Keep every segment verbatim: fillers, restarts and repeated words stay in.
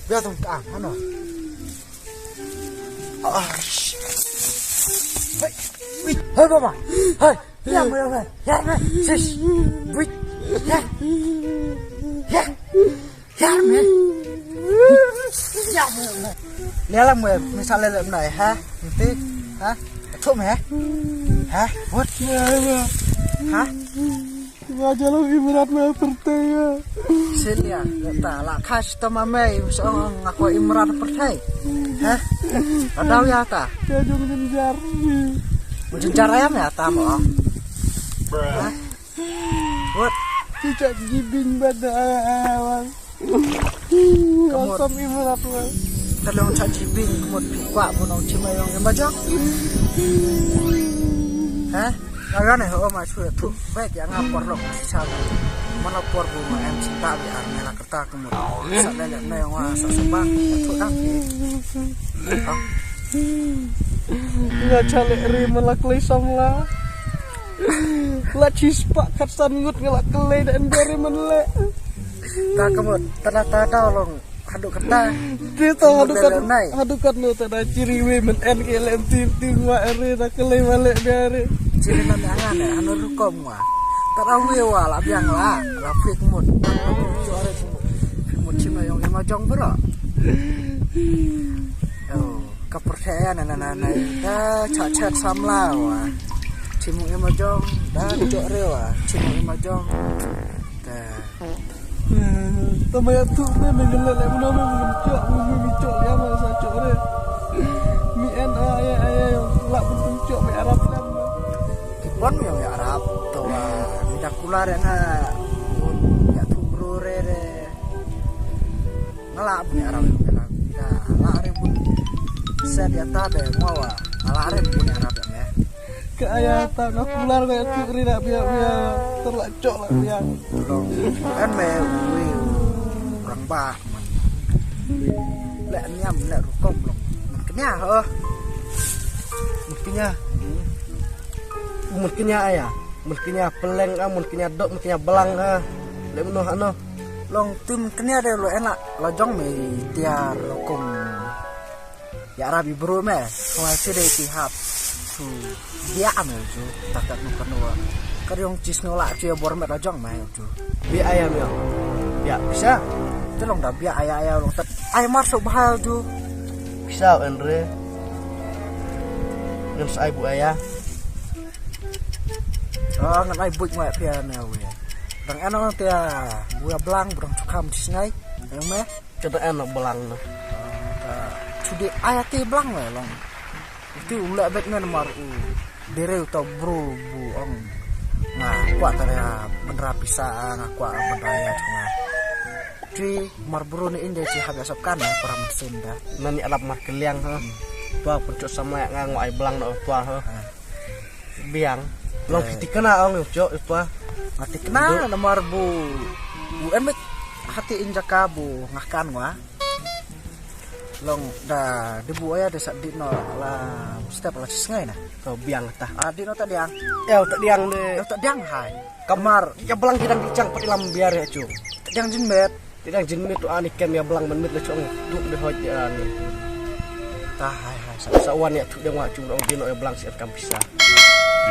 Bia tong ka, ano? Ah, sh-, hey, wait, hey, mama, hey, ya, mama, ya, mama, shish, wait, ya, ya, ya, mama, ya, mama, ya, la, mama, misal le, mama, ha, nanti, ha, tu, mama, ha, what, ha? Nga jalo imrat me pertaya. Silia, ta la khas ta mame, so nga ko imrat pertai. Ha? Ada ya ta. Ka jong jinjar. Jinjar ayam ya ta mo. Ha? What? Cicak jibing bad awan. Kamu asam imrat wa. Kalau tak jibing kamu buka bunau cima yang yang bajak. Ha? Nga ne ho ma shu tu. Bek ya nga por lok sa. Mana por bu ma em cinta bi ar ne la kerta kamu. Sa le le ne wa sa sebang. Tu dang. Nga chale ri malak lei samla. La chispa kat san ngut nga la kelei da en beri menle. Ta kamu tada tada long. Haduh kata. Kita haduh kat haduh kat no tada ciri we men en ke lem tin tin wa ere da kelei wale biare. Ciri na me angan eh anu rukom wa. Tada we wa la biang la la fik mut. Fik mut cima yong ima jong bro. Oh, ka percaya na na na na. Ka cha cha samla wa. Cimung ima jong da jok re wa. Cimung ima jong. Te. Tama ya tu me me ngel le mno me me chok me me chok ya ma sa chok re. Mi en a ya a ya la pun chok me arap lam. Ki pon me ya arap to wa. Mi da kula re nga ya tu bro re re. Nga la pun arap me la. Ya la re pun. Set ya ta de mo wa. Nga la re pun arap me. Ka aya ta na kular ka tu ri na bia bia terlak chok la bia. Kan me wi rang ba man. Le niam le rukom long. Man kenya ha. Man kenya. Man kenya aya. Man kenya peleng ah, man kenya dok, man kenya belang ha. Le meno ha no. Long tum kenya de lo enak la jong me tiar rukom. Ya Rabbi bro me, kong ai sede ti hap. Su dia me ju, takat nu kanua. Kariong cis nolak ju ya bor me la jong me ju. Bi ayam ya. Ya bisa. Telong da bia aya aya long tat. Ai mar sok bahal ju. Bisa en re. Ngam sa ai bu aya. Ah, ngan ai buik ngwa pia me we. Dang ano tia bu ya blang brang cukam di sngai. Yang me. Kata en belang na. Chudi aya ti belang we long. Ti u leh bet men mar u. Dere uta bro bu ong. Nga kwa tara bendra pisa nga kwa bendra ya chunga. Ti mar bro ni inde ti habia sop kan para mesin da. Nani alap mar keliang ha. Tua penchok sama nga ngwa ai belang na tua ha. Biang. Long phi tikna ong yu chok yu pa. Nga tikna namar bu bu emek hati in jaka bu ngakan wa. Long da debu aya de sa dit no la step la cisngai na. To biang ta. Ah, dit no ta diang. Ew ta diang de. Ew ta diang hai. Kamar ya belang kidang di chang pat ilam biar ya chu. Ta diang jin met. Ti dang jin mit tu ani kem ya belang men mit la chong tu de hoj ya ni. Ta hai hai sa. Sa wan ya tu de wa chu dong din ya belang si kam pisa.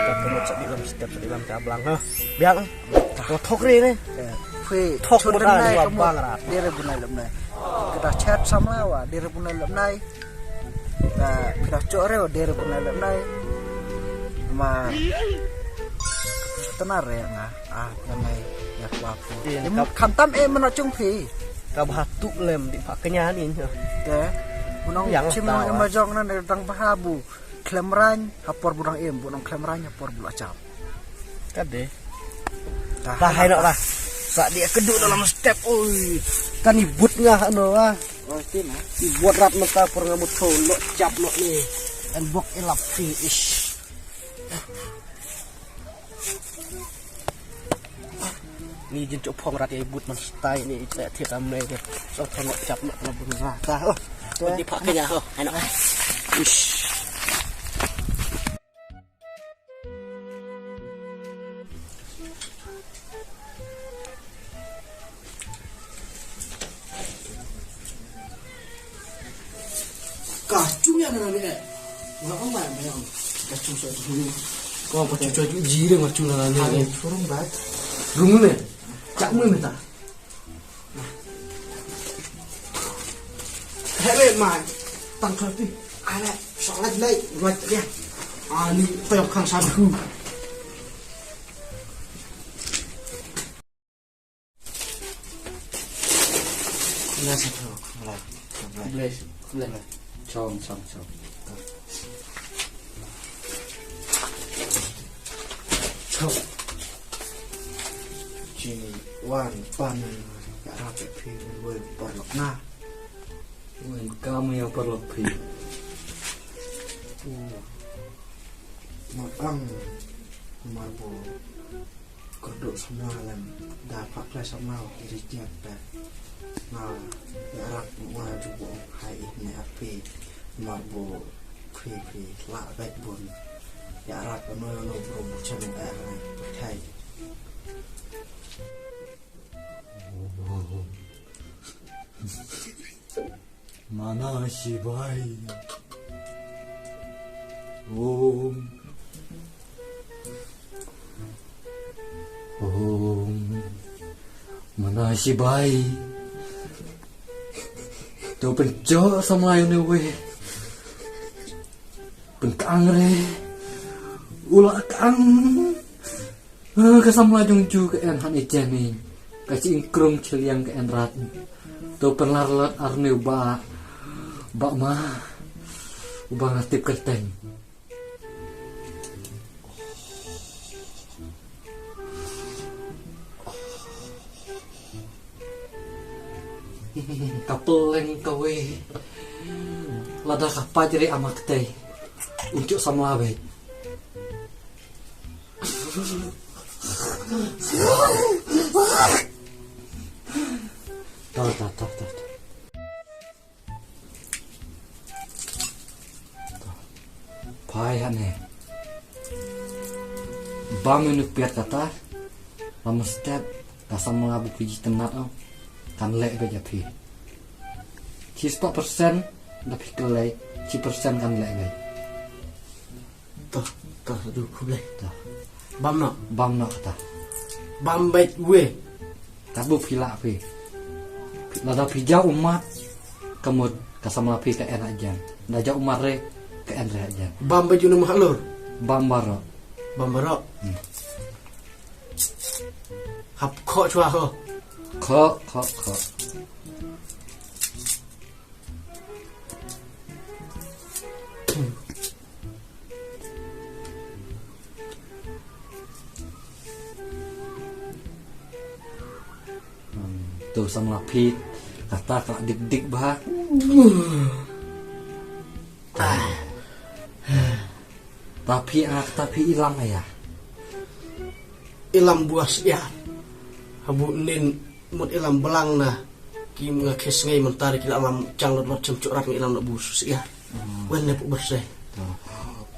Ta kemut sa di lam step sa di lam ta belang ha. Biang. Ta ko thok re ne. Phi thok mo dan wa bang ra. Dere bunai lam nai. Kita chat sama wa dere bunai lam nai. Phi da chok re wa dere bunai lam nai. Ma. Tenar re nga. Ah, yang ai ya kwa pu. Khamtam e mano chung phi. Ka bha tu lem di pha kenya ni. Te. Bunong chimo e ma jong nan dang bha bu. Klemrain hapor bunong em bunong klemrain hapor bu la chap. Ka de. Ta hai no ra. Ka dei ka duk dalam step, oi. Kan i but nga hano, ah. Oh, sini. I but rat mata por nga mut thon, lo cap lo ni. En bok i lap ti, ish. Ni jin cuk phong rat i but man stai ni, i tlek ti ram ni. So thon lo cap lo na bun ra ta, oh. Di pak kenya, oh. Ano. Ish. Ka chung ya na ni eh. Wa ong wa ma yang. Ka chung sa tu. Ko ka chung sa tu ji de wa chung na ni. Rung ba. Rung ne. Chak mu me ta. Hebe mai. Tang kar pi. Ala, salat lai, mat ya. Ani, tayok khang sa hu. Na sa tayok, lai. Bless, bless. Chom, chom, chom. Chom. Chini wan pan ya rape phi wen parlok na. Wen kam ya parlok phi. Ma ang marbo. Kordok samla lem da pak lai samla ki ri jiat pe. Na ya rak ma ju bo hai ne ape marbo kri kri la bet bun. Ya rak no no bro bu chen eh hai. Mana shibai. Om. Om. Mana shibai. To penjo samla yu ne we. Penkang re. Ula kang. Eh, ka samla jong ju ka en han i jeni. Ka chi ingkrung chiliang ka en rat. To penlar lat arne uba. Ba ma. Uba ngatip kerteng. Ka peleng ka we. Lada ka pajri ama ketei. Unjuk samla be. Ta, ta, ta, ta, ta. Phai ha ne. Ba minit piat kata. Lama step. Ka samla bu piji tenat o. Kan leh be ja phi. Chi spah persen. Da phi kelei. Chi persen kan leh be. Tah, tah, aduh, khublei. Tah. Bam noh. Bam noh tah. Bam beit we. Kat bu phi lah phi. Lada phi jaw ummat. Ka mut ka samla phi ka en hajan. Da jaw ummat re ka en re hajan. Bam beit u ne mahlur. Bam baroh. Bam baroh. Hmm. Hap khoh chwa ho. Khoh, khoh, khoh. Hmm, tu samla phi kata ka dik dik bha. Tapi ah, tapi ilam ya. Ilam buas ya. Habu nin mut ilam belang na. Ki nga khis ngai mentar ki la mam chang lot lot chem chok rat ngi ilam na bu sus ya. Wen ne pu berseh.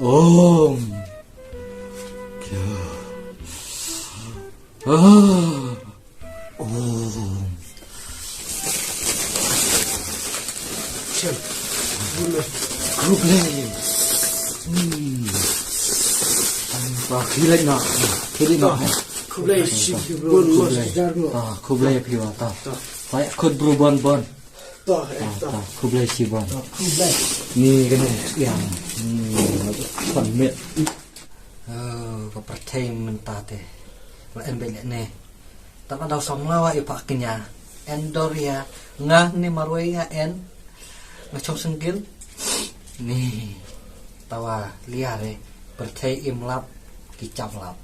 Om. Kya. Ah. Oh. Chel. Bun. Khublei. Hmm. Ba, khilai na. Khilai na. Khublei shi bun mos jar ngo. Ah, khublei phi wa ta. Ta. Ba, khut bru bon bon. Ta, eh, ta. Ta, khublei shi bon. Ta, khublei. Ni kane, ya. Hmm, kon met. Oh, ka pyrthei mynta te. La en beit leh ne. Tang ka daw samla wa i pak kenya. En dor ya. Nga ne marwei nga en. Nga chong senggil. Ni. Tawa liar eh. Pyrthei im lap. Ki chap lap.